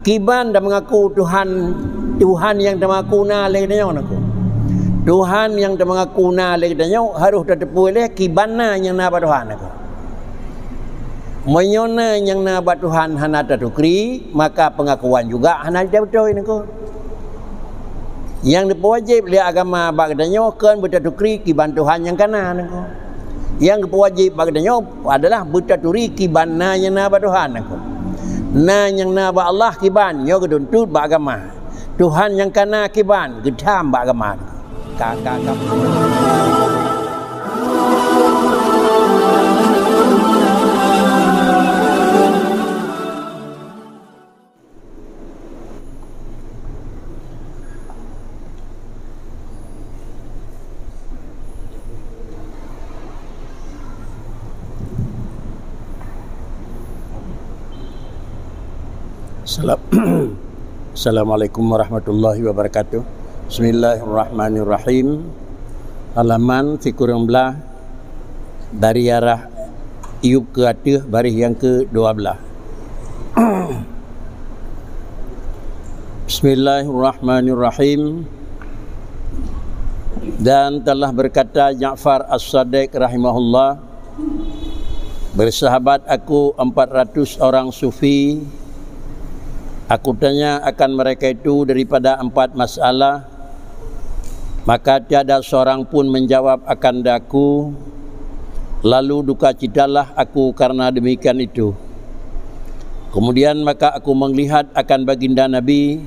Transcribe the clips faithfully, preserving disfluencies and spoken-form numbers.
Kiban tameungaku Tuhan, Tuhan nyang tameungaku na lé geutanyoe, nakeuh. Tuhan nyang tameungaku na lé geutanyoe harôh tateupeue lé kiban na nyang na bak Tuhan, nakeuh. Meunyoe na nyang na bak Tuhan hana tatukri, maka peungakuan juga hana jiteupeue, nakeuh. Nyang geupeuwajéb lé agama bak geutanyoe kon beutatukri kiban Tuhan nyang ka na, nakeuh. Nyang geupeuwajéb bak geutanyoe adalah beutatukri kiban na nyang na bak Tuhan, nakeuh. Na nyang na bak Allah kiban, nyoe geutuntut bak agama. Tuhan nyang ka na kiban, geutham bak agama, nakeuh. Ka, ka, ka. Salam. Assalamualaikum warahmatullahi wabarakatuh. Bismillahirrahmanirrahim. Halaman sikureueng blaih dari arah yup keu ateueh, baréh nyang keu dua blaih. Bismillahirrahmanirrahim. Dan telah berkata Ja'far As-Shadiq rahimahullah, "Bersahabat aku empat ratus orang sufi. Aku tanya akan mereka itu daripada empat masalah, maka tiada seorang pun menjawab akan daku, lalu dukacitalah aku karena demikian itu. Kemudian maka aku melihat akan baginda Nabi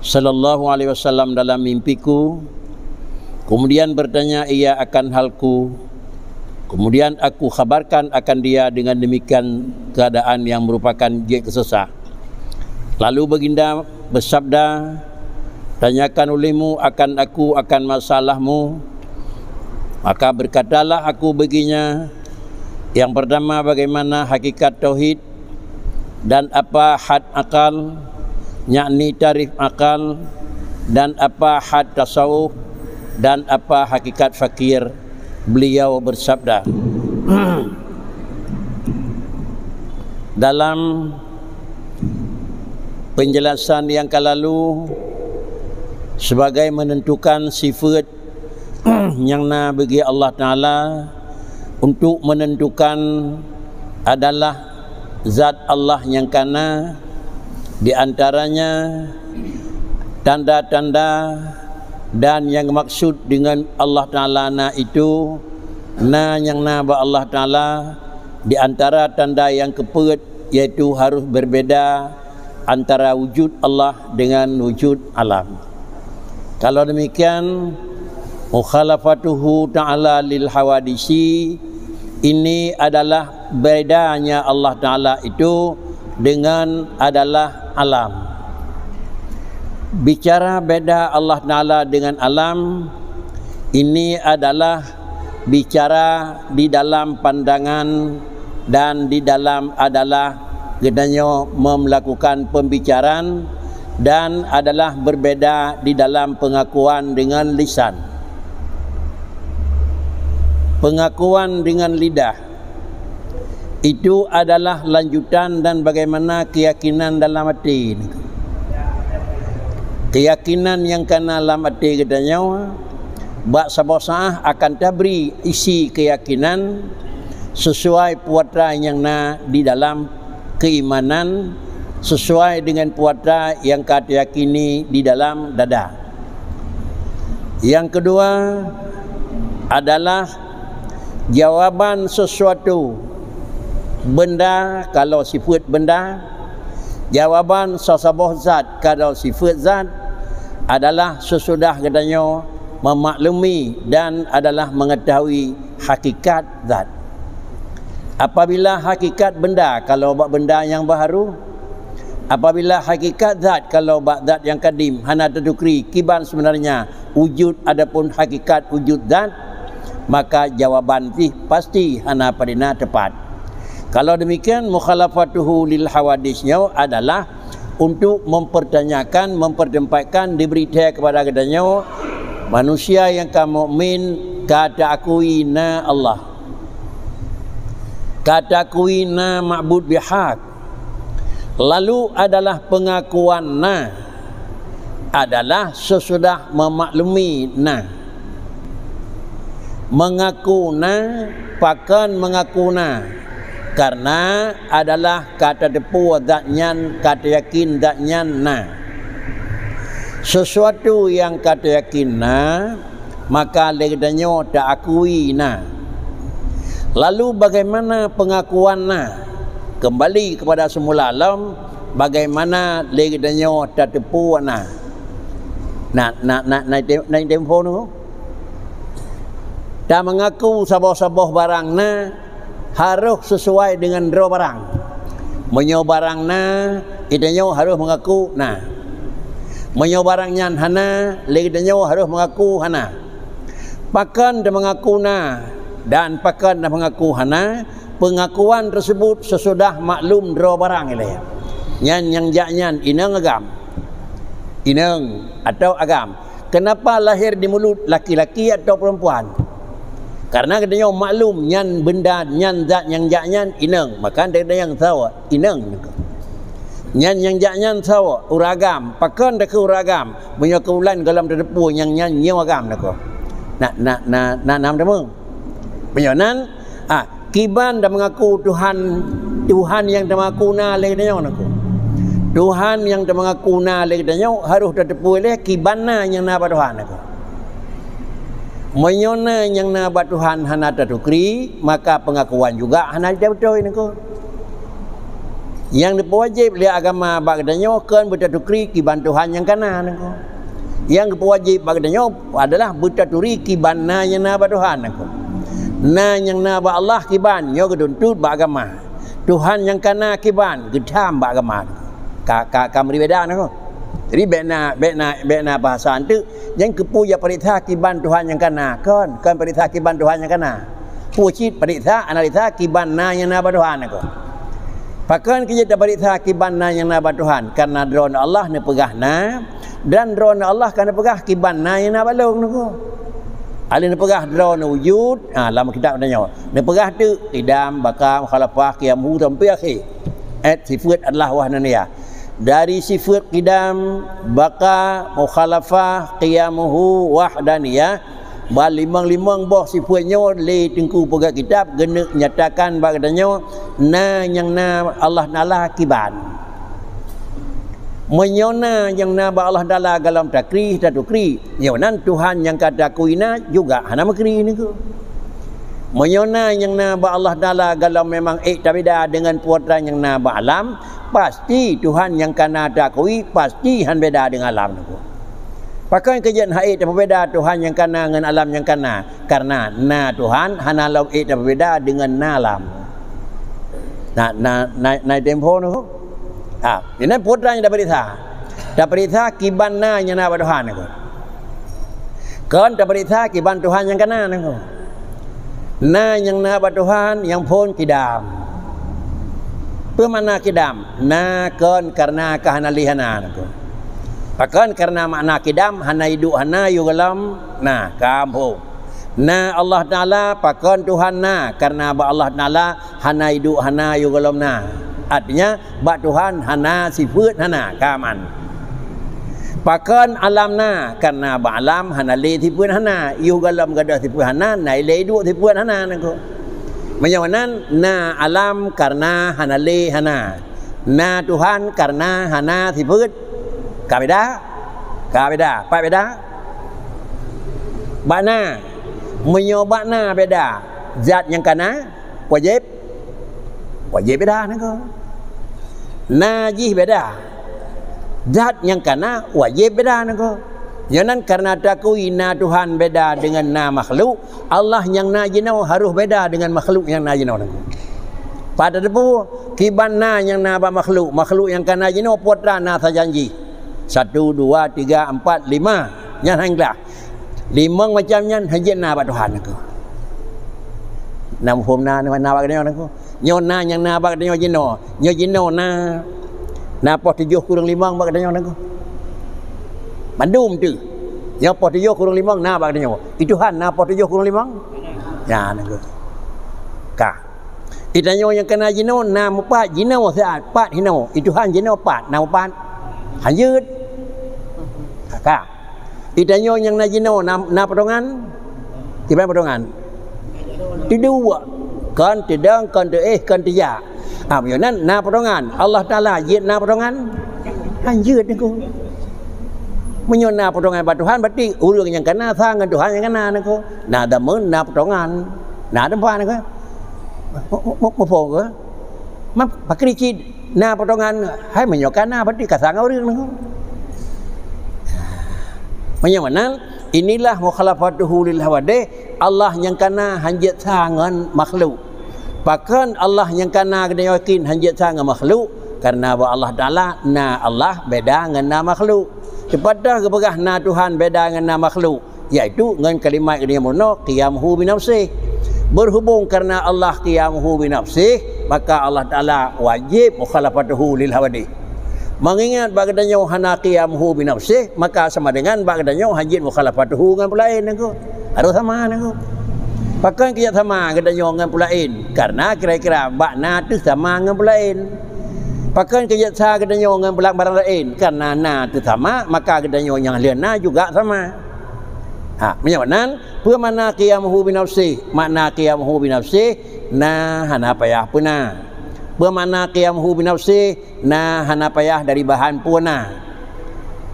sallallahu alaihi wasallam dalam mimpiku, kemudian bertanya ia akan halku, kemudian aku khabarkan akan dia dengan demikian keadaan yang merupakan jeuet keu sesah. Lalu baginda beusabda, 'Tanyakan olehmu akan aku akan masalahmu.' Maka berkatalah aku baginya, yang pertama, bagaimana hakikat tauhid, dan apa had akal, yakni tarif akal, dan apa had tasawuf, dan apa hakikat fakir." Beliau bersabda, dalam penjelasan yang ka lalu, sebagai menentukan sifat nyang na bagi Allah Taala, untuk menentukan adalah zat Allah nyang ka na, di antaranya tanda-tanda dan nyang maksud dengan Allah Taala na itu, na nyang na bak Allah Taala, di antara tanda nyang keupeuet, yaitu harus berbeda antara wujud Allah dengan wujud alam. Kalau demikian, mukhalafatuhu ta'ala lil hawadisi, ini adalah bedanya Allah Taala itu dengan adalah alam. Bicara beda Allah Taala dengan alam, ini adalah bicara di dalam pandangan dan di dalam adalah geutanyoe melakukan pembicaraan dan adalah berbeda di dalam pengakuan dengan lisan. Pengakuan dengan lidah itu adalah lanjutan dan bagaimana keyakinan dalam hati. Keyakinan nyang ka na lam até geutanyoe, bak saboh saát akan tabri isi keyakinan sesuai peue atra nyang na di dalam keimanan, sesuai dengan peue atra nyang ka tayakini di dalam dada. Nyang keudua adalah jawaban sesuatu beunda kalau sifeuet beunda, jawaban sasaboh zat kalau sifeuet zat adalah sesudah geutanyoe memaklumi dan adalah mengetahui hakikat zat. Apabila hakikat beunda kalau bak beunda nyang baharu, apabila hakikat zat kalau bak zat nyang kadim hana teutukri kiban sebenarnya wujud adapun hakikat wujud zat, maka jawaban jih pasti hana padina tepat. Kalau demikian, mukhalafatuhu lil hawadis nyoe adalah untuk mempertanyakan, mempertempatkan, diberi thèe kepada geutanyoe, manusia nyang ka mukmin ka taakui na Allah, ka taakui na ma'bud bihaq, Lalu adalah pengakuan na, adalah sesudah memaklumi na. Mengaku na, pakon mengaku na, karena adalah ka tateupeue zat nyan, ka tayakin zat nyan na. Sesuatu nyang ka tayakin na, maka lé geutanyoe taakui na. Lalu bagaimana pengakuan na? Kembali kepada semula lom, bagaimana lé geutanyoe tateupeue na? Na, na, na, na, na, na, na, Tameungaku saboh-saboh barang na harôh sisuai deungon droe barang. Meunyoe barang na, geutanyoe harôh meungaku na. Meunyoe barang nyan hana, lé geutanyoe harôh meungaku hana. Pakon tameungaku na dan pakon tameungaku hana, pengakuan tersebut sesudah maklum droe barang ilée. Nyan nyang jak nyan inong agam. Inong atau agam. Kenapa lahir di mulut laki-laki atau perempuan? Karena geutanyoe maklum nyan benda, nyan zat nyang jak nyan inong, maka geutanyoe nyang sawa inong. Nyan nyang jak nyan sawa ureueng agam, pakon takheun ureueng agam, meunyoe keu ulôn gohlom tateupeue nyang nyan nyoe agam takheun. Na, na, na, na, na, na, meunyoe nan, ah, kiban tameungaku Tuhan, Tuhan nyang tameungaku na lé geutanyoe nyoe. Tuhan nyang tameungaku na lé geutanyoe harôh tateupeue lé kiban na nyang na bak Tuhan nyoe. Meunyoe na nyang na bak Tuhan hana tatukri, maka peungakuan juga hana jiteupeue beutôi nyoe. Nyang neupeuwajéb lé agama bak geutanyoe kon beutatukri kiban Tuhan nyang kana nyoe. Nyang geupeuwajéb bak geutanyoe adalah beutaturi kiban na nyang na bak Tuhan nyoe. Na nyang na bak Allah kiban nyoe geutuntot bak agama. Tuhan nyang kana kiban geutham bak agama. Ka, ka, ka meuri beda nyoe. Jadi bék na, bék na, bék na bahasa anteuk nyang keupeue jak peuriksa kiban Tuhan nyang kana. Kon, kon peuriksa kiban Tuhan nyang kana. Peue cit peuriksa, analisa kiban na nyang na bak Tuhan nyoe. Pakon keu jeuet tapeuriksa kiban na nyang na bak Tuhan? Karena Droeneuh Allah neupeugah na, dan Droeneuh Allah ka neupeugah kiban na nyang na bak lôn nyoe. Alèh neupeugah Droeneuh wujud, ha, lam kitab tanyoe. Neupeugah teuk qidam, baqa, mukhalafah, qiyamuhu sampai akhé. Ayat sifeuet adalah wahdaniyah. Dari sifeuet qidam, baqa, mukhalafah, qiyamuhu, wahdaniyah, ban limong-limong boh sifeuet nyoe lé Teungku Peugah Kitab geuneuk nyatakan bak geutanyoe na nyang na Allah Taala kiban. Meunyoe na nyang na bak Allah Taala gohlom takri, tatukri, nyoe nan Tuhan nyang ka takui na juga hana meukri nyoe. Meunyoe na nyang na bak Allah Taala gohlom memang ék tabeda deungon peue nyang na bak alam, pasti Tuhan nyang kana takui pasti han beda deungon alam nyoe. Pakon keu jeuet han ék tapeubeda Tuhan nyang kana ngon alam nyang kana? Karena na Tuhan hana lom ék tapeubeda deungon na alam. Na, na, na, na tempo nyoe. Ah, ini peue nyang tapeuriksa. Tapeuriksa kiban na nyang na bak Tuhan nyoe. Kon tapeuriksa kiban Tuhan nyang kana nyoe. Na nyang na bak Tuhan nyang phon kidam. Peue makna kidam? Na kon karena ka hana lé hana nyoe. Pakon karena makna kidam hana iduek hana yôh gohlom na, ka phon. Na Allah Taala pakon Tuhan na karena bak Allah Taala hana iduek hana yôh gohlom na. Artinya bak Tuhan hana sifeuet hana, ka aman. Pakon alam na? Karena bak alam hana lé sifeuet hana, yôh gohlom gadôh sifeuet hana, na ilée iduek sifeuet hana nyoe. Meunyoe nan na alam karena hana lé hana, na Tuhan karena hana sifeuet. Ka beda? Ka beda. Pat beda? Bak na. Meunyoe bak na beda, zat nyang kana wajéb, wajéb beda nyoe. Na jih beda. Zat nyang kana wajéb beda nyoe. Nyoe nan karena takui na Tuhan beda deungon na makhluk, Allah nyang na jinoe harôh beda deungon makhluk nyang na jinoe nyoe. Pat tateupeue kiban na nyang na bak makhluk, makhluk nyang kana jinoe peue na sajan jih. Satu, dua, tiga, empat, lima. Nyan han glah. Limong macam nyan han jeuet na bak Tuhan nyoe. Na muphom na, na bak geutanyoe nyoe. Nyoe na nyang na bak geutanyoe jinoe. Nyoe jinoe na. Na poh tujoh kureueng limong bak geutanyoe nyoe. Mandum tu. Nyoe poh tujoh kureueng limong na bak geutanyoe. Di Tuhan na poh tujoh kureueng limong? Ya, nyoe. Ka. Itanyoe nyang kana jinoe na mupat jinoe siat, pat hinoe. I Tuhan jinoe pat, na mupat. Hanjeuet. Ka. Itanyoe nyang na jinoe na, na potongan. Kiban potongan? Teudua. Kon teudong, kon teuéh, kon teujak. Ha, meunyoe nan na potongan. Allah Taala jeuet na potongan? Hanjeuet niko. Meunyoe na potongan bak Tuhan, berarti ureuëng nyang kana sa ngon Tuhan nyang kana niko. Na dameun, na potongan. Na teumpat niko. Mu-, mu-, mu-, muphom ke? Ma-, pakri cit na potongan, hai meunyoe kana berarti ka sa ngon ureuëng niko. Meunyoe meunan, inilah mukhalafatuhu lil hawadith, Allah nyang kana hanjeuet sa ngon makhluk. Pakon Allah nyang kana geutanyoe yakin hanjeuet sa ngon makhluk? Karena bak Allah Taala na Allah beda ngon na makhluk. Teupeutah geupeugah na Tuhan beda ngon na makhluk, yaitu ngon kalimat geutanyoe meurunoe qiyamuhu binafsih. Berhubung karena Allah qiyamuhu binafsih, maka Allah Taala wajib mukhalafatuhu lil hawadith. Mengingat bak geutanyoe hana qiyamuhu binafsih, maka sama dengan bak geutanyoe hanjeuet mukhalafatuhu ngon peulaén niko. Harôh sama niko. Pakon keu jeuet sama geutanyoe ngon peulaén? Karena kira-kira bak na teuh sama ngon peulaén. Pakon keu jeuet sa geutanyoe ngon barang laén? Karena na teuh sama, maka geutanyoe nyang lheueh na juga sama. Ha, meunyoe nan, peue makna qiyamuhu binafsih? Makna qiyamuhu binafsih, na hana payah peuna. Peue makna qiyamuhu binafsih? Na hana payah dari bahan peue na.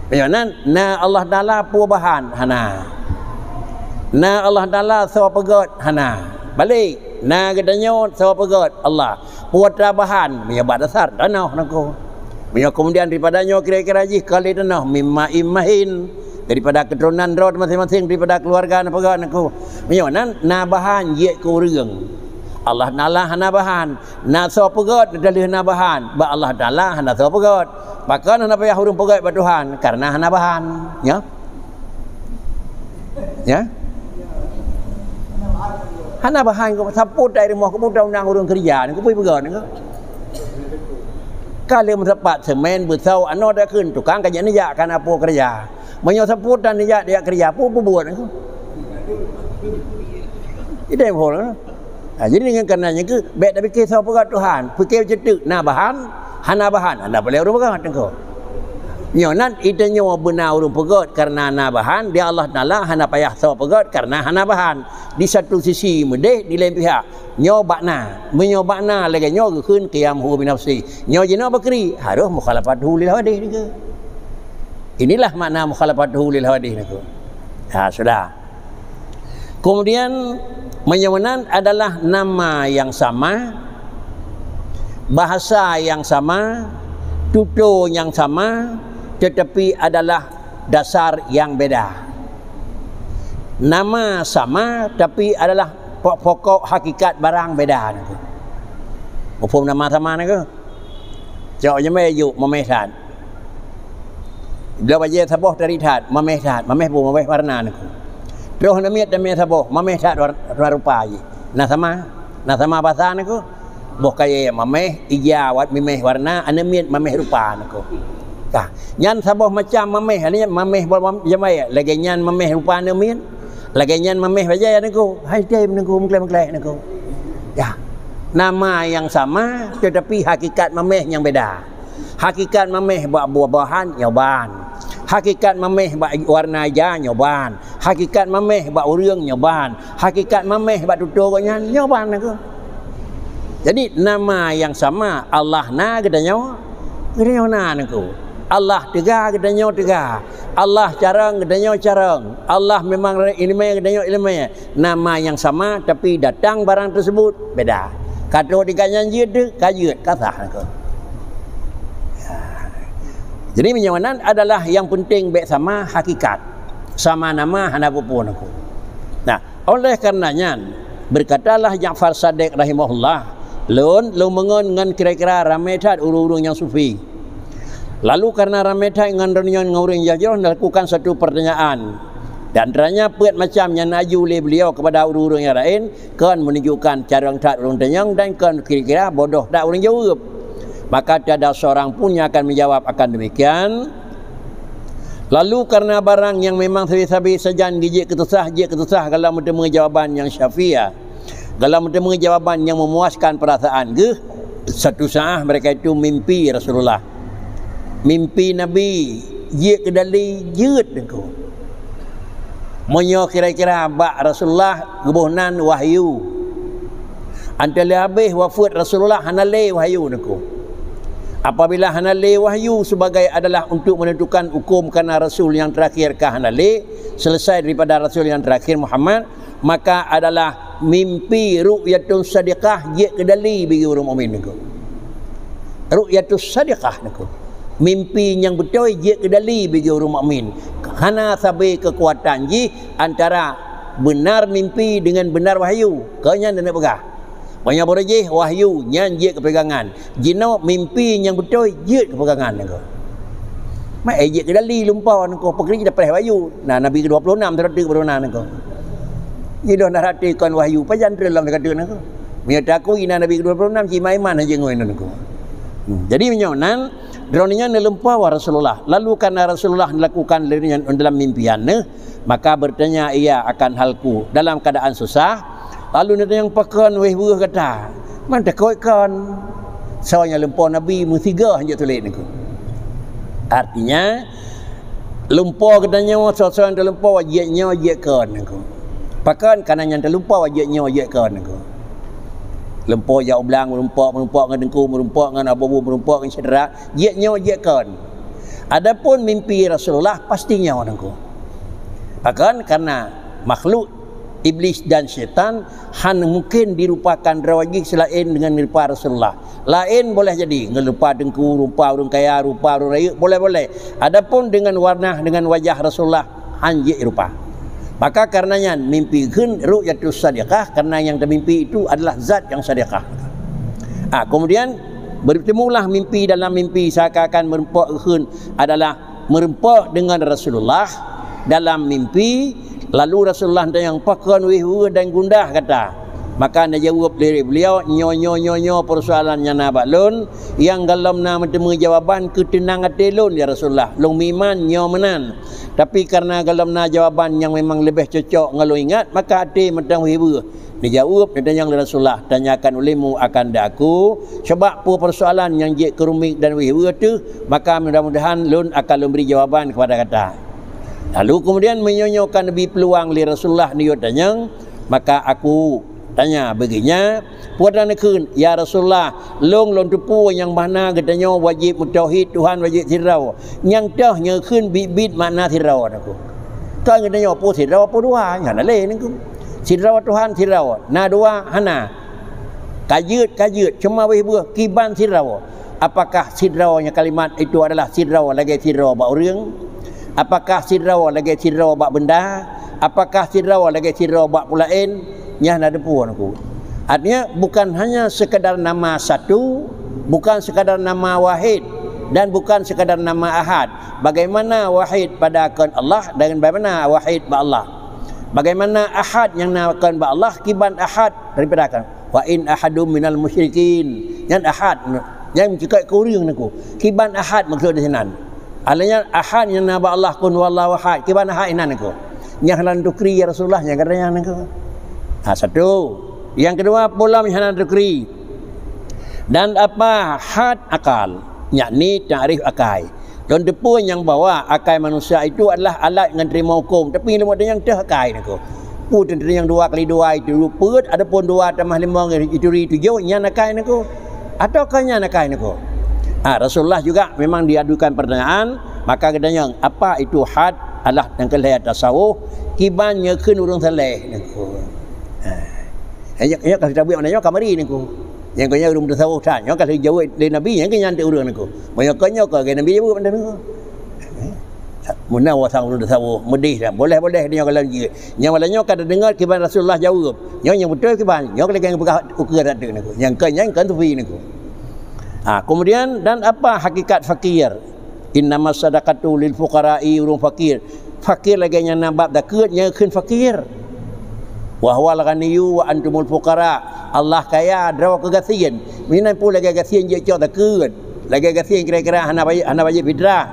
Meunyoe nan, na Allah Taala peue bahan? Hana. Na Allah Taala soe peugét? Hana. Balek, na geutanyoe soe peugét? Allah. Peue atra bahan? Meunyoe bak dasar tanoh niko. Meunyoe kemudian daripada nyoe kira-kira jih ka lé tanoh, mim ma'im mahin, daripada keuturonan droe maséng-maséng, daripada keuluwarga na peugét niko. Meunyoe nan, na bahan jeuet keu ureuëng. Allah Taala hana bahan. Na soe peugét, na dalih na bahan. Bak Allah Taala hana soe peugét. Pakon hana payah ureuëng peugét bak Tuhan? Karena hana bahan. Ya? Ya? Hana bahan keu sampôt tai rumoh keu undang ureuëng keureuja, keu peugét niko. Ka lheueh meusapat seumén, beusau, anoe takheun tukang ka jak neujak kana peue keureuja. Meunyoe sampôt tan neujak, jak keureuja, peue peubuet niko? Idéh phon. Ha, jadi dengan karena nyan keuh, bék tapike soe peugét Tuhan. Pike ceuteuk, na bahan, hana bahan, hana boleh ureuëng peugét niko. Nyoe nan, itanyoe beuna ureuëng peugét karena na bahan, di Allah Taala hana payah soe peugét karena hana bahan. Di satu sisi meudeh, di lain pihak nyoe bak na. Meunyoe bak na lagée nyoe geukheun qiyamuhu binafsih. Nyoe jinoe bakri, harôh mukhalafatuhu lil hawadith niko. Inilah makna mukhalafatuhu lil hawadith niko. Ha, sudah. Kemudian, meunyoe meunan adalah nama yang sama, bahasa yang sama, tutoe nyang sama, tetapi adalah dasar yang beda. Nama sama, tapi adalah pokok-pokok hakikat barang beda niko. Muphom nama sama niko? Cok jamé jok mameh that. Bloe bajée saboh tari that, mameh that, mameh bu mameh warna niko. Troh namiet tamé saboh, mameh that war-, warna rupa jih. Na sama, na sama basa niko. Boh kayée mameh, ija wat mimeh warna, aneumiet mameh rupa niko. Ka. Nyan saboh macam mameh, aneumiet mameh bol mam-, jamé, lagée nyan mameh rupa aneumiet. Lagée nyan mameh bajée niko. Hai tem niko, meuklek-meuklek niko. Ya. Nama yang sama, tetapi hakikat mameh nyang beda. Hakikat mameh bak buah-buahan nyoe ban. Hakikat mameh bak warna ija nyoe ban. Hakikat mameh bak ureuëng nyoe ban. Hakikat mameh bak tutoe gobnyan nyoe ban niko. Jadi nama yang sama, Allah na geutanyoe, geutanyoe na niko. Allah teuga geutanyoe teuga. Allah carông geutanyoe carông. Allah memang iéleumé geutanyoe iéleumé. Nama yang sama, tapi datang barang tersebut beda. Ka troh di gobnyan jeuet, ka jeuet, ka sah niko. Jadi meunyoe nan adalah yang penting bék sama hakikat. Sama nama hana peue-peue niko. Nah, oleh karena nyan, berkatalah Ja'far Shadiq rahimahullah, lôn, lôn meungon ngon kira-kira ramé that ureuëng-ureuëng nyang sufi. Lalu karena ramé that ngon droeneuh ngon ureuëng jroh-jroh, lakukan satu pertanyaan. Dan ternyata peuet macam nyang aju lé beliau kepada ureuëng-ureuëng nyang laén, kon menunjukkan carông that ureuëng tanyong dan kon kira-kira bodoh that ureuëng jaweueb. Maka tiada seorang pun yang akan menjawab akan demikian. Lalu karena barang nyang memang sabe-sabe sajan geujeuet keu susah, jeuet keu susah kalau meuteumé jawaban nyang syafiah. Kalau meuteumé jawaban nyang memuaskan perasaan geuh, satu saat mereka itu mimpi Rasulullah. Mimpi Nabi jeuet keu dali jeuet niko. Meunyoe kira-kira bak Rasulullah geuboh nan wahyu. Antara habéh wafeuet Rasulullah hana lé wahyu niko. Apabila hana lé wahyu sebagai adalah untuk menentukan hukum karena Rasul yang terakhir ka hana lé, selesai daripada Rasul yang terakhir Muhammad, maka adalah mimpi ru'yatun sadiqah jeuet keu dali bagi ureuëng mukmin niko. Ru'yatus sadiqah niko. Mimpi nyang beutôi jeuet keu dali bagi ureuëng mukmin. Hana sabe keukuatan jih antara benar mimpi dengan benar wahyu. Keu nyan dan peugah. Banyak boleh jih wahyu nyan jeuet keu pegangan. Jinoe mimpi nyang beutôi jeuet keu pegangan niko. Mak eh jeuet keu dali lumpoe niko, peugah jih dapat wahyu. Nah, Nabi kedua puluh enam teureuteuek baru na niko. Jinoe na rati kon wahyu, pajan treun lam teuka niko. Meunyoe takui na Nabi kedua puluh enam, cit iman-iman hana jeuet ngon niko. Hmm, jadi meunyoe nan, droeneuh nyan neulumpoe wahyu Rasulullah. Lalu karena Rasulullah melakukan dalam mimpi neuh, maka bertanya ia akan halku dalam keadaan susah, lalu neutanyong pakon wéh beuh gata. Man takot kon. Soe nyang lumpoe Nabi meusigoe hanjeuet tuléh niko. Artinya, lumpoe geutanyoe soe-soe nyang teulumpoe jeuet nyoe jeuet kon niko. Pakon kana nyang teulumpoe jeuet nyoe jeuet kon niko. Lumpoe jak u blang, meurumpok, meurumpok ngon teungku, meurumpok ngon abu-abu, meurumpok ngon syedara, jeuet nyoe jeuet kon. Adapun mimpi Rasulullah pasti nyoe niko. Pakon karena makhluk iblis dan syaitan hana mungkin dirupakan droe jih selain dengan rupa Rasulullah. Laén boleh jadi ngon rupa teungku, rupa ureuëng kaya, rupa ureuëng rayeuk, boleh-boleh. Adapun dengan warna, dengan wajah Rasulullah, hanjeuet rupa. Maka karena nyan mimpi kheun ru'yatus sadiqah, karena yang termimpi itu adalah zat yang sadiqah. Ah, kemudian bertemulah mimpi dalam mimpi seakan-akan meureumpok kheun adalah meureumpok dengan Rasulullah dalam mimpi, lalu Rasulullah tanyong pakon wéh beuh dan gundah gata. Maka neujaweueb lé beliau, nyoe nyoe nyoe nyoe persoalan nyang na bak lôn, nyang gohlom na meuteumé jawaban keu teunang até lôn ya Rasulullah. Lôn meuiman nyoe meunan. Tapi karena gohlom na jawaban nyang memang leubeh cocok ngon lôn ingat, maka até mantong wéh beuh. Neujaweueb neutanyong lé Rasulullah, tanyakan ulému akan dek aku, sabab peue persoalan nyang jeuet keu rumik dan wéh beuh teuh, maka mudah-mudahan lôn akan lôn bri jawaban kepada gata. Lalu kemudian meunyoe nyoe ka neubri peuluang lé Rasulullah neuyue tanyong, maka aku tanya bagi nya, peue dan neukheun, ya Rasulullah, lôn lôn teupeu nyang bahna geutanyoe wajéb meutauhid Tuhan wajéb sidroe. Nyang toh nyoe kheun biet-biet makna sidroe niko. Kan geutanyoe peue sidroe peue dua, nyan lé niko. Sidroe Tuhan sidroe, na dua hana. Ka jeuet ka jeuet, cuma wéh beuh kiban sidroe. Apakah sidroe nyang kalimat itu adalah sidroe lagée sidroe bak ureuëng? Apakah sidroe lagée sidroe bak benda? Apakah sidroe lagée sidroe bak peulaén? Nyan na deupeu niko. Artinya bukan hanya sekadar nama satu, bukan sekadar nama wahid dan bukan sekadar nama ahad. Bagaimana wahid pada kon Allah dan bagaimana wahid bak Allah. Bagaimana ahad nyang na kon bak Allah kiban ahad daripada kon. Wa in ahadum minal musyrikin. Nyan ahad. Nyan meucukot keu ureuëng niko. Kiban ahad maksud di sinan. Alanya ahad nyang na bak Allah kun wallahu ahad. Kiban ahad inan niko. Nyang hana tukri ya Rasulullah nyang kata nyang niko. Ha, satu. Yang kedua, pulam nyang hana tukri. Dan apa had akal, yakni takrif akai. Lôn teupeu nyang bahwa akai manusia itu adalah alat ngon teurimong huköm, tapi leumo nyang teuh akai niko. Peue teurimong dua kali dua itu peuet, adapun dua tamah limong itu ri tujoh, nyan akai niko. Ataukah nyan akai niko? Ha, Rasulullah juga memang diadukan pertanyaan, maka geutanyong, apa itu had adalah nyang keuhai tasawuf, kiban nyoe kheun ureuëng saleh niko. Ha. Nyoe ka tabuet mana nyoe kamari niko. Nyang keuh nyan ureuëng tasawuf that, nyoe ka geujaweueb lé Nabi, nyang keuh nyan teu ureuëng niko. Meunyoe keu nyoe ka Nabi jaweueb niko. Meunan wasang ulôn tasawuf, meudeh dah. Boleh-boleh nyoe kalau jeuet. Nyang malam nyoe ka teudeungoe kiban Rasulullah jaweueb. Nyoe nyang beutôi kiban. Nyoe lagée nyang peugah ukeue that niko. Nyang keu nyang kan sufi niko. Ha, kemudian dan apa hakikat fakir? Innamas sadaqatu lil fuqara'i, ureuëng fakir. Fakir lagée nyang na bab zakeuet nyang kheun fakir. Wa huwal ghaniyyu wa antumul fuqara. Allah kaya, droe keuh gasien. Meunan peue lagée gasien jeuet cok zakeuet. Lagée gasien kira-kira hana wajéb, hana wajéb fitrah.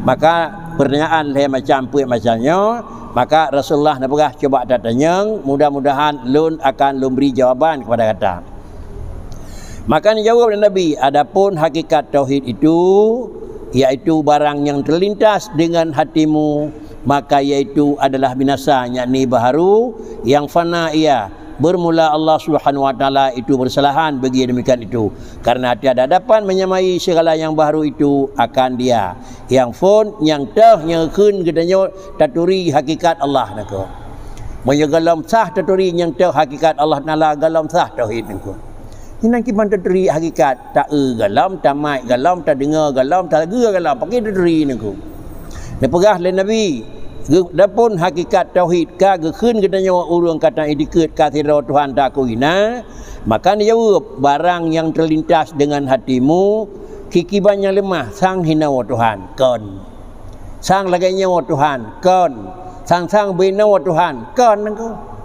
Maka pertanyaan lhèe macam peuet macam nyoe, maka Rasulullah neupeugah, "Cuba tatanyong, mudah-mudahan lôn akan lôn bri jawaban kepada gata." Maka dijawab lé Nabi, "Adapun hakikat tauhid itu, yaitu barang yang terlintas dengan hatimu, maka yaitu adalah binasa, yakni baharu yang fana ia, bermula Allah Subhanahu wa Taala itu bersalahan bagi demikian itu, karena tiada dapat menyamai segala yang baharu itu akan Dia." Nyang phôn, nyang teuh, nyang kheun geutanyoe taturi hakikat Allah nangko. Meunyoe gohlom sah taturi nyang teuh hakikat Allah Taala, gohlom sah tauhid nangko. Inan kiban taturi hakikat, taeu gohlom, tamai gohlom, tadeungoe gohlom, talagoe gohlom, pakri taturi nangko. Neupeugah lé Nabi, geu-, adapun hakikat tauhid ka geukheun geutanyoe ureuëng ka taiktikeuet ka sidroe Tuhan takui na, maka neujaweueb, barang nyang teulintas deungon hatimu, kiban nyang leumah, sang hinoe Tuhan, kon. Sang lagée nyoe Tuhan, kon. Sang-sang binoe Tuhan, kon nangko.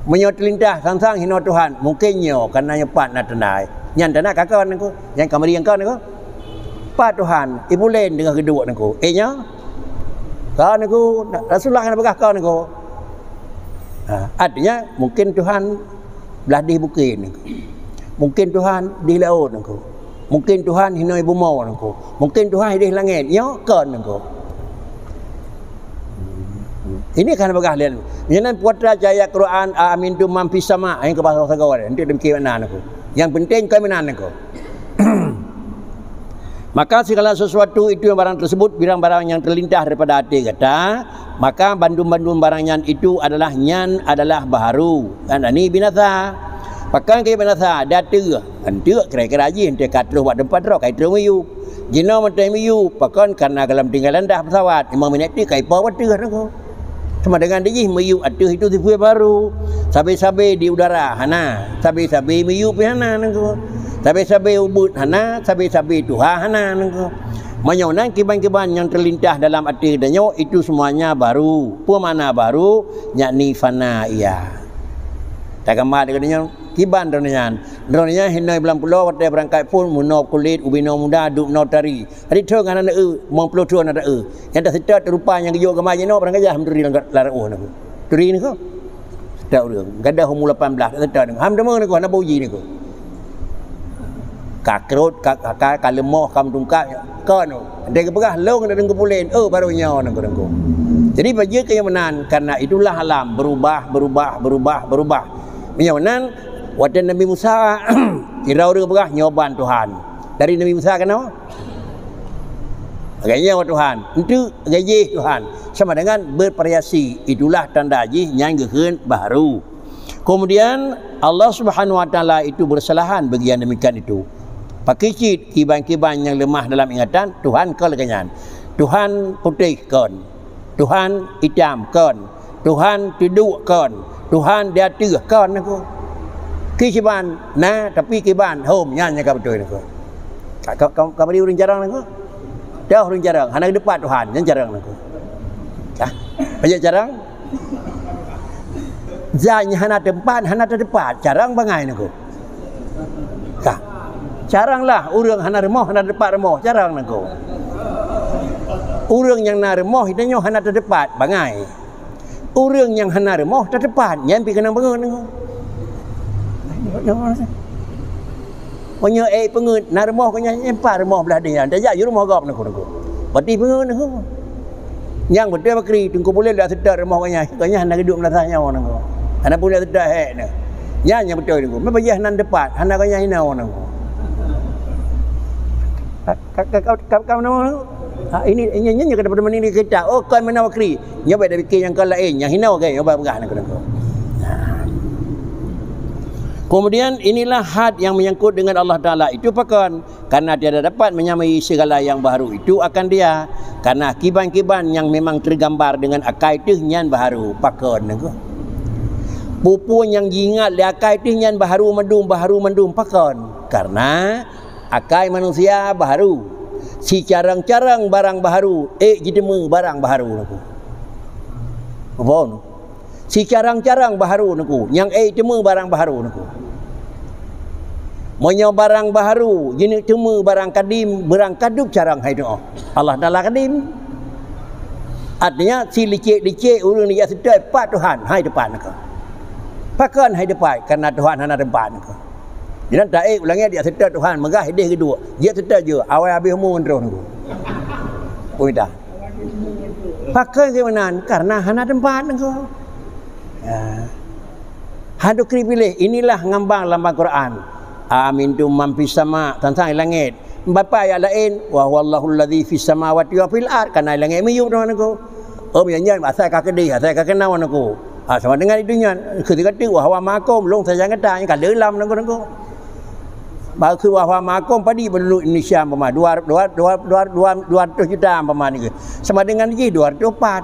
Meunyoe teulintas sang-sang hinoe Tuhan, mungken nyoe kana nyoe pat na teuntèe. Nyan tanda ka kon nangko. Nyan ka meurieng kon nangko. Pat Tuhan, ibulen deungon geuduek nangko. Eh nyoe? Kon nangko, Rasulullah hana peugah kon nangko. Ha, artinya mungken Tuhan blah deh bukét nangko. Mungken Tuhan deh laôt nangko. Mungken Tuhan hinoe bumoe nangko. Mungken Tuhan deh langét. Nyoe kon nangko. Ini kan bagah laén. Nyan putra cahaya Quran, "A amintum man fis sama." Nyang keu bahasa sagoe, untuk demikian makna nangko. Yang penting keuminan nangko. Maka segala sesuatu itu yang barang tersebut, barang-barang yang terlintas daripada até gata, maka bandum-bandum barang nyan itu adalah, nyan adalah baharu. Dan ini binasa. Pakon keu binasa, dateuh. Enteuk kira-kira jih, enteuk ka troh bak teumpat droe, ka troh miyup. Jinoe mantong miyup, pakon karena gohlom tinggai landas pesawat, lima minit teuk ka ipo bak ateueh nangko. Sama dengan di jih miyup ateueh itu sifeuet baharu. Sabe-sabe di udara hana, sabe-sabe miyup pih hana nangko. Sabe-sabe ubeuet hana, sabe-sabe tuha hana nangko. Meunyoe nan kiban-kiban nyang teulintas dalam até tanyoe itu semuanya baharu. Peue makna baharu? Yakni fana ia. Tagambar deungon nyoe, kiban droeneuh nyan. Droeneuh nyan hinoe bulan pulo watée beurangkat phon meunoe kulét ubinoe muda duek noe tari. Hari thon hana eu, limong ploh thon hana eu. Nyang taseutôt rupa nyang geujok gamba jinoe barang gajah meuturi lam, lam reuôh nangko. Turi nangko. Seutôt ureuëng. Gadôh umu lapan blaih taseutôt nangko. Ham teuma nangko, hana bau ji nangko. Ka krot, ka, ka, ka, ka leumoh, ka meutungkab, kon. Andai geupeugah lôn deungon geupulen, oh, baru nyoe nangko, nangko. Jadi, bak jeuet keu nyang meunan, karena itulah alam, berubah, berubah, berubah, berubah. Meunyoe meunan, watée Nabi Musa, sidroe ureuëng peugah, "Nyoe ban Tuhan." Dari Nabi Musa keunoe? Lagée nyoe Tuhan. Enteuk lagée jih Tuhan. Sama dengan bervariasi. Itulah tanda jih nyang geukheun baharu. Kemudian Allah Subhanahu wa Taala itu bersalahan bagi yang demikian itu. Pakri cit kiban-kiban nyang leumah dalam ingatan, Tuhan kon lagée nyan. Tuhan putéh kon. Tuhan itam kon. Tuhan teuduek kon. Tuhan di ateueh kon nangko. Kiban na, tapi kiban hom nyan nyang ka beutôi nangko. Ka, ka, ka, ka bri ureuëng carông nangko. Dah ureuëng carông, hana geuteumpat Tuhan, nyan carông nangko. Hah? Pajak carông? Zat nyang hana teumpat, hana teumpat, carông bangai nangko. Ka. Carông lah, ureuëng hana rumoh, hana teumpat rumoh, carông nangko. Ureuëng nyang na rumoh, tanyoe hana teumpat, bangai. Ureuëng nyang hana rumoh, teumpat, nyan pih keunong bangun nangko. Meunyoe ék peungeuet, na rumoh keu nyan, nyan pat rumoh blah deh nyan, tajak ju rumoh gob nangko, nangko. Berarti peungeuet nangko. Nyang beutôi pakri, Teungku Pulen dak seutôt rumoh keu nyan, keu nyan hana geuduek meulasah nyoe nangko. Hana pun dak seutôt hék nyoe. Nyan nyang beutôi nangko. Meupeujah nan teumpat, hana keu nyan hinoe nangko. Ka, ka, ka, ka, ka, ka, nangko. Ha, ini, ini, ini, ini kata peudeuh meunan di kitab. Oh, kon meunan pakri. Nyoe bék tapike nyang kon laén, nyang hinoe gét, nyoe bék peugah nangko, nangko. Nah. Kemudian inilah had yang menyangkut dengan Allah Taala itu pakon, karena tiada dapat menyamai segala yang baharu itu akan Dia, karena kiban-kiban nyang memang tergambar dengan akai teuh nyan baharu pakon nangko. Peue-peue nyang jiingat lé akai teuh nyan baharu mandum, baharu mandum pakon, karena akai manusia baharu. Sicarông-carông barang baharu, ék jiteumé barang baharu nangko. Muphom? Sicarông-carông baharu nangko, nyang ék jiteumé barang baharu nangko. Meunyoe barang baharu, jineuk teumé barang kadim, barang kadub carông hai doa. Allah Taala kadim. Artinya, si licek-licek ureuëng jak seutôt pat Tuhan, hai teupat nangko. Pakon hai teupat? Karena Tuhan hana teupat nangko. Jinan taék u langét jak seutôt Tuhan, meugah idéh geuduek. Jak seutôt jeuet, awai habéh umu ngon droe nangko. Peumita. Pakon keu meunan? Karena hana teupat nangko. Ya. Hana kri piléh, inilah ngambang lam Al-Quran. Amintum man fis sama, tantang langét. Bapak ayat laén, wa huwallahu alladzi fis samawati wa fil ard, kana langét miyup teuma nangko. Oh, meunyan asai ka keudéh, asai ka keunoe nangko. Ha, sama dengan di dunia, ketika tu, wa huwa ma'akum, lôn sajan gata, nyang ka leulam nangko-nangko. Bak keu wa huwa ma'akum, padum penduduk Indonesia umpama, dua, dua, dua, dua, dua, dua ratus juta umpama ni. Sama dengan jih dua ratus empat.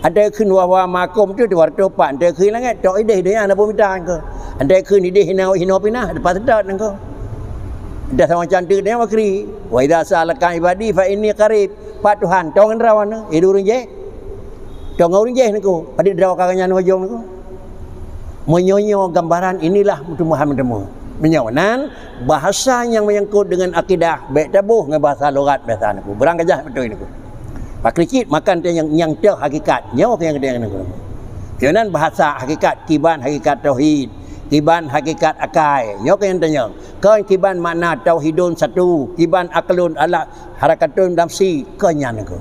Ada kheun wa huwa ma'akum tu dua ratus empat, ada kheun langét, tok idéh donya na peumita nangko. Ada kheun idéh hino, hino pinah, dapat seutôt nangko. Dah sama cantik dia makri. Wa idza sa'alaka ibadi fa inni qarib. Pak Tuhan, tong ngon droe nyoe, eh, ureuëng jéh. Tong ngon ureuëng jéh nangko. Padum droe ka nyan ujong nangko. Meunyoe nyoe gambaran inilah meuteumé, meuteumé. Meunyoe nan, bahasa nyang menyangkut dengan akidah, bék taboh ngon bahasa logat biasa nangko. Beurang gajah beutôi nangko. Pakri cit makan teuh nyang, nyang teuh hakikat. Nyoe keuh nyang teuh nangko. Nyoe nan bahasa hakikat, kiban hakikat tauhid, kiban hakikat akai. Nyoe keuh nyang tanyong. Kon kiban makna tauhidun satu, kiban aklun ala harakatun nafsi, kon nyan nangko.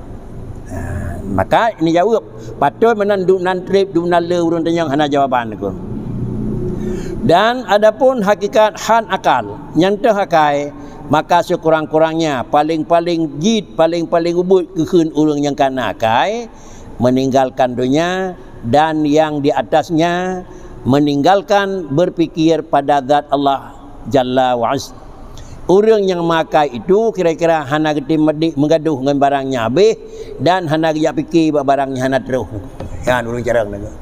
Ha, maka ini jaweueb, patot meunan duek nan treb, duek nan le ureuëng tanyong hana jawaban nangko. Dan adapun hakikat han akal, nyang teuh akai, maka sekurang-kurangnya, paling-paling jih, paling-paling ubit geukheun ureuëng nyang kana akai, meninggalkan dunia dan yang di atasnya, meninggalkan berpikir pada zat Allah Jalla wa Azza. Ureuëng nyang meuakai itu kira-kira hana geutem meugadoh ngon barang nyang habéh dan hana geujak pike bak barang nyang hana troh. Nyan ureuëng carông nyan.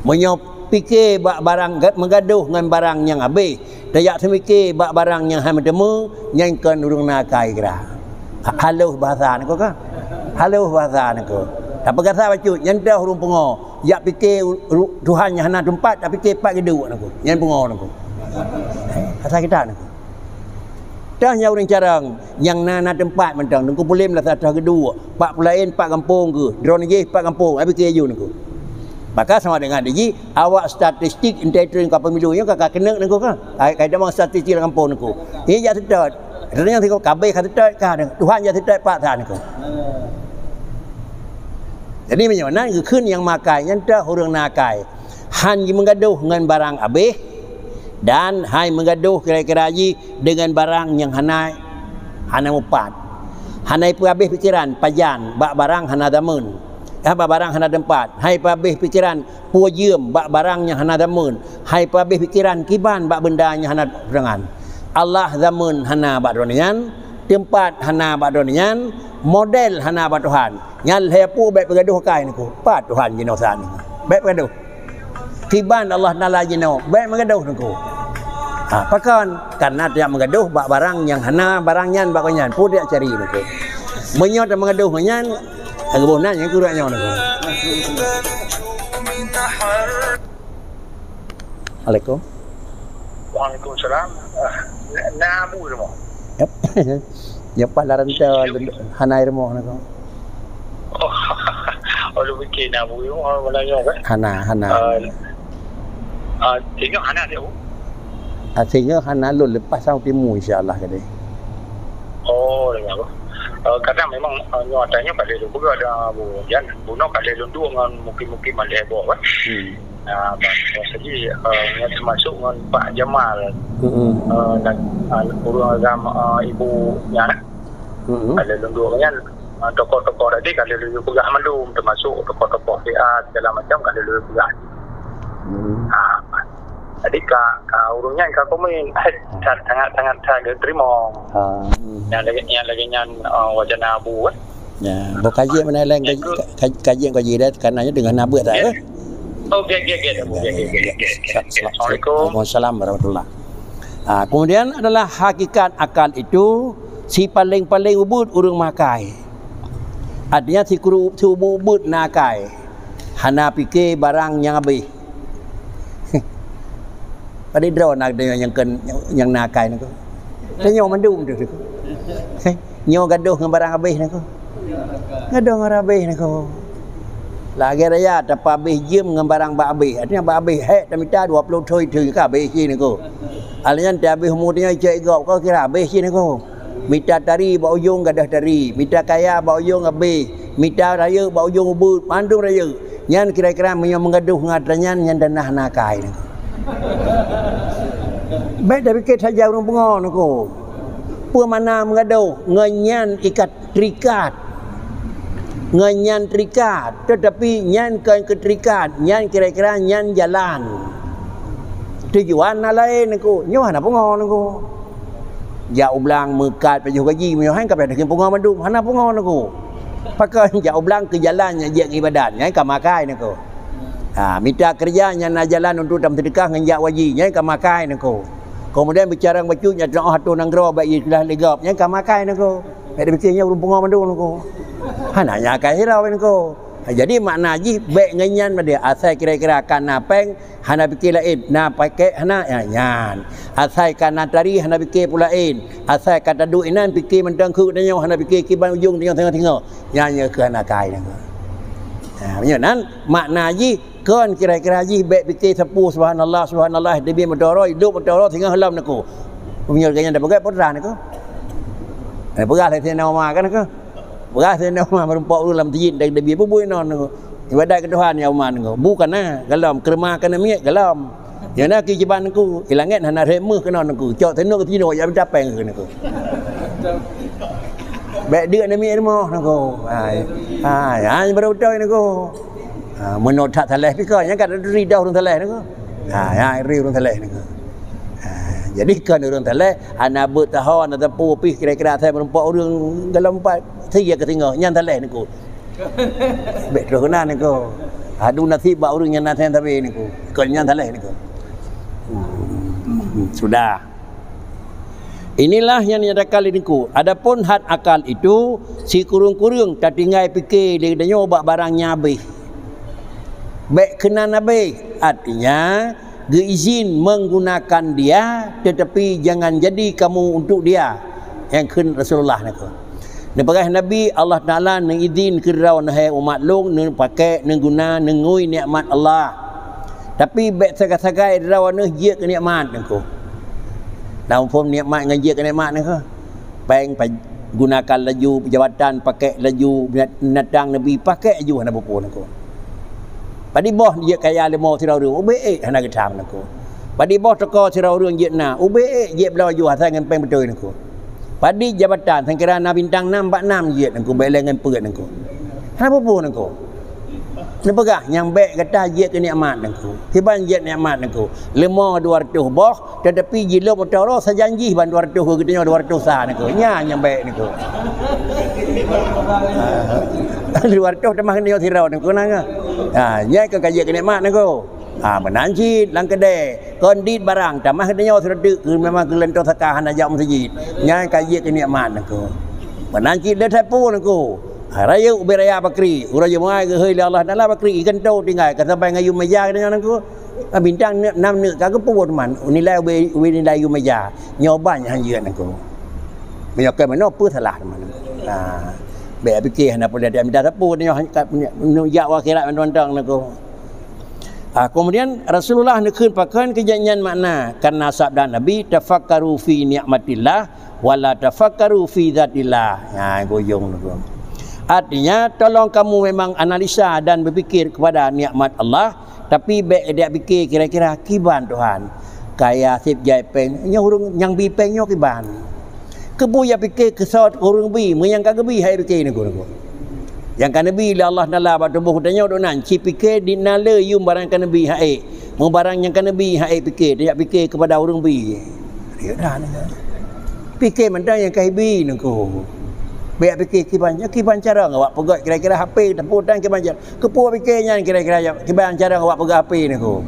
Meunyoe pike bak barang, meugadoh ngon barang nyang habéh, tajak seumike bak barang nyang hana meuteumé, nyan kon ureuëng na akai kira. Haloh bahasa nangko kan? Haloh bahasa nangko. Tapi gasa bacut, nyan teuh ureuëng pungo. Jak pike Tuhan nyang hana teumpat, tapi pike pat geuduek nangko. Nyan pungo nangko. Hasa kita nangko. Teuh nyang ureuëng carông, nyang na, na teumpat mantong, Teungku Pulim lah salah geuduek, pat peulaén pat gampông geuh, droeneuh jih pat gampông, habéh keu aju nangko. Maka sama dengan jih, awak statistik entah itu ka pemilu nyoe ka, ka keuneuk nangko ka. Ai, ka damang statistik lam gampông nangko. Ini jak seutôt. Katanya nangko kabéh ka seutôt ka, Tuhan jak seutôt pat that nangko. Jadi meunyoe nan geukheun nyang meuakai, nyan teuh ureuëng na akai. Han jimeugadoh ngon barang habéh, dan hai meugadoh kira-kira jih deungon barang nyang hana, hana mupat. Hana ipeuhabéh pikeran pajan bak barang hana zameun, eh, bak barang hana teumpat. Hai peuhabéh pikeran peue jeuem bak barang nyang hana zameun. Hai peuhabéh pikeran kiban bak beunda nyang hana peutangan. Allah zameun hana bak droeneuh nyan, teumpat hana bak droeneuh nyan, model hana bak Tuhan. Nyan lhée peue bék peugadoh akai nangko. Pat Tuhan jinoe saát nyoe. Bék peugadoh. Kiban Allah Taala jinoe, bék meugadoh nangko. Ha, pakon? Karena tiap meugadoh bak barang nyang hana barang nyan bak gobnyan. Peue tiap cari nangko. Meunyoe tameugadoh ngon nyan, geuboh nan nyang kurek nyoe nangko. Assalamualaikum. Waalaikumsalam. Ah, na, na abu rumoh? Yep. Nyoe pat lam rantau, hana rumoh nangko. Oh, oh, lôn pikir na abu rumoh, mana nyoe kan? Hana, hana. Ah, ah, singoh hana dia, Bu? Ah, singoh hana, lôn leupah sang timu, insya Allah, kadai. Oh, lagée apa? Ah, kadang memang, ah, nyoe atas nyoe ka lheueh lôn peugah dah, Bu. Jan, bunoe ka lheueh lôn duek ngon mukim-mukim mandeh boh, kan? Hmm. Ah, bah, bah, jadi, ah, nyan teumasuk ngon Pak Jamal. Hmm. Ah, dan, ah, ureuëng agam, ah, ibu nyan, eh. Hmm. Ada lôn duek nyan, ah, tokoh-tokoh tadi ka lheueh lôn peugah mandum, teumasuk tokoh-tokoh P A segala macam ka lheueh lôn peugah. Hmm. Ah, jadi ka, ka ureuëng nyan ka komen, eh, sangat, sangat, sangat, sangat geuteurimong. Ah, hmm. Nyang lagée, nyang lagée nyan, ah, wacana Abu, eh. Ya, boh kaji mana lain kaji, ka-, kaji, kaji yang kaji dah, karena nyoe deungon na beuet dah, eh. Okey, okey, okey. Okey, okey, okey, okey. Sa-, sa-, Assalamualaikum. Waalaikumsalam warahmatullah. Ah, kemudian adalah hakikat akal itu si paling-paling ubit ureuëng makai. Artinya si kuru-, si ubit-ubit na akai. Hana pike barang nyang habéh. Padum droe na tanyoe nyang keu, nyang na akai niko. Tanyoe mandum tu niko. Nyoe gadoh ngon barang abéh niko. Gadoh ngon barang abéh niko. Lagèe raya tapeuabéh jeuem ngon barang bak abéh. Artinya bak abéh hék tamita dua ploh thon thon ka abéh cit niko. Alèh nyan tabéh umu tanyoe cok gob ka kira abéh cit niko. Mita tari bak ujong gadoh tari, mita kaya bak ujong abéh, mita rayeuk bak ujong ubeut, mandum rayeuk. Nyan kira-kira meunyoe meugadoh ngon atra nyan, nyan dan na akai niko. Bèk tapike saja ureueng pungo niko. Peue makna meugadoh? Ngon nyan ikat terikat. Ngon nyan terikat, tetapi nyan kon keu terikat, nyan kira-kira nyan jalan. Tujuan na laén niko, nyoe hana pungo niko. Jak u blang meukat pajoh gaji, meunyoe han ka payah daging pungo mandum, hana pungo niko. Pakon jak u blang keu jalan nyang jeuet ngon ibadat, nyan ka makai niko. Ha, mita keureuja nyang na jalan untuk tameuseudeukah ngon jak waji, nyan ka makai niko. Kemudian beucarông bacut nyang teu'oh ateueh nanggroe bak istilah lé gob, nyan ka makai niko. Bèk dipike nyan ureueng pungo mandum niko. Hana nyan akai sidroe niko. Ha, jadi makna jih bèk ngon nyan padum, asai kira-kira ka na péng, hana pike laén, na pakèk hana, ya, nyan. Asai ka na tari, hana pike peue laén. Asai ka taduek inan, pike mantong kheun tanyoe, hana pike kiban ujong tanyoe singoh-singoh. Nyan nyang keu hana akai nyan. Ha, meunyoe nan makna jih kon kira-kira jih bèk pike sapeue subhanallah, subhanallah, demi meuteuro, hidup meuteuro singoh lom niko. Meunyoe lagèe nyan tapeugah peue teuma niko. Eh, peugah lé Saidina Umar kan niko. Peugah Saidina Umar meurumpok ureueng lam teujin dan demi bubuih non niko. Ibadat keu Tuhan ya Umar niko. Bu kana, galom, keureumak kana miet, galom. Nyang na keu jiban niko, i langèt hana rhot meuh keunoe niko. Cok teunok keu teunok, jak mita péng keu niko. Bèk deuk aneuk miet rumoh niko. Ha, ha, ha, baru beutôi niko. Ha, meunoe that saleh pih kon, nyang ka ri dah ureueng saleh niko. Ha, ya, ri ureueng saleh niko. Ha, jadi kon ureueng saleh, hana beuet taho, hana teupeu pih kira-kira asai meurumpok ureueng galom pat. Sia keu singoh, nyan saleh niko. Bèk troh keunan niko. Adu nasib bak ureueng nyang na sabe niko. Kon nyan saleh niko. Hmm, sudah. Inilah yang dinyatakan lé niko. Adapun hat akal itu, sikureueng-kureueng tatinggai pike lé geutanyoe bak barang nyang abéh. Bèk keunan abéh. Artinya, geuizin menggunakan dia, tetapi jangan jadi kamu untuk dia. Nyang kheun Rasulullah niko. Neupeugah Nabi, Allah Taala neuizin keu droe neuh, hai umat lôn, neupakèk, neuguna, neungui nikmat Allah. Tapi bèk sagai-sagai droe neuh jeuet keu nikmat niko. Lam phon nikmat ngon jeuet keu nikmat niko. Péng pa-, gunakan laju, jabatan pakèk laju, binat-, binatang neubi pakèk laju hana peue-peue niko. Padum boh jeuet kaya leumo sidroe ureueng, ubé ék hana geutam niko. Padum boh teuko sidroe ureueng jeuet na, ubé ék jeuet bloe laju asai ngon péng beutôi niko. Padum jabatan sangkira na bintang nam bak nam jeuet niko, bèk lé ngon peuet niko. Hana peue-peue niko. Neupeugah nyang bèk gata jeuet keu nikmat niko. Kiban jeuet nikmat niko. Leumo dua reutôh boh, tetapi jilom meuteuro sajan jih ban dua reutôh, geutanyoe dua reutôh sa niko. Nyan nyang bèk niko. Dua reutôh tamah geutanyoe sidroe niko na. Ha, nyan keu ka jeuet keu nikmat niko. Ha, meunan cit lam keudè. Kon dit barang, tamah geutanyoe sidroe teuk, keu memang keu leuntô saka hana jak meuseujid. Nyan ka jeuet keu nikmat niko. Meunan cit lé sapeue niko. Ha, rayeuk ubé raya bakri, uroe Jumaat geuhôi lé Allah Taala bakri, ikan to tinggai, ka sabai ngon yum meja geutanyoe niko. Bintang neuk, nam neuk ka geupeubuet man, nilai ubé, ubé nilai yum meja. Nyoe ban nyang han jeuet niko. Meunyoe keu meunoe peue salah teuma. Ha. Bèk pike hana peue lé mita sapeue nyoe han ka neuk jak u akhirat mantong-mantong niko. Ha, kemudian Rasulullah neukheun pakon keu jih nyan makna, karena sabda Nabi, "Tafakkaru fi nikmatillah, wala tafakkaru fi dzatillah." Ha, guyong niko. Artinya, tolong kamu memang analisa dan berpikir kepada nikmat Allah, Tapi bèk jak pike kira-kira kiban Tuhan. Kaya seb jai péng, nyoe ureueng nyang bi péng nyoe kiban. Keupeue jak pike keusoe ureueng bi, meunyo nyang ka geubi han ék pike niko-niko. Nyang ka neubi lé Allah Taala bak tuboh geutanyoe, dum nan, ci pike di na le yum barang ka neubi han ék. Meu barang nyang ka neubi han ék pike, tajak pike keupada ureueng bi. Pike mantong nyang ka ibi niko. Bèk pike kiban, kiban cara awak peugah kira-kira H P, teupeu tan kiban cara. Keupeue pike nyan kira-kira kiban cara awak peugah H P niko.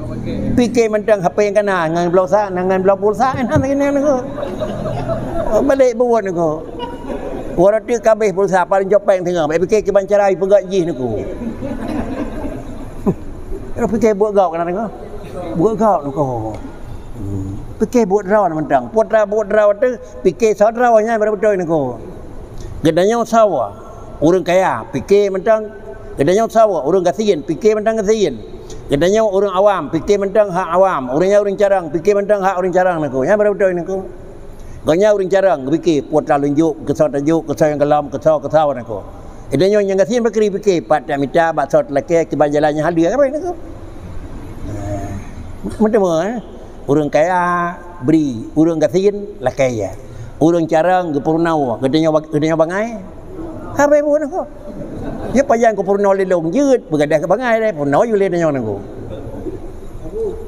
Pike mantong H P nyang ka na ngon bloe sa, ngon bloe pulsa, nyan niko. Balek buet niko. Uroe teuk ka abéh pulsa, paling jopeng teungoh. Bèk pike kiban cara ipeugah jih niko. Pike buet gok keunan niko. Buet gok niko. Pike buet droe mantong. Putra buet droe teuh pike soe droe nyan baru beutôi niko. Geutanyoe soe ureuëng kaya, pike mantong. Geutanyoe soe ureuëng gasien, pike mantong gasien. Geutanyoe ureuëng awam, pike mantong hak awam. Ureuëng nyan ureuëng carông, pike mantong hak ureuëng carông niko. Nyan baru beutôi niko. Geutanyoe ureuëng carông geupike putra lunjok, keusoe tajok, keusoe nyang golom, keusoe keusoe niko. Geutanyoe nyang gasien bakri pike pat tak mita bak soe lakée kiban jalan nyang hadir apa niko. Meuteumé eh. Ureuëng kaya bri, ureuëng gasien lakée ya. Ureuëng carông geupeurunoe, geutanyoe bag- geutanyoe bangai. Habéh buet niko. Ya pajan geupeurunoe lé lôn jeuet beugadeh keu bangai deh, peurunoe yue lé tanyoe niko.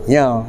Ya.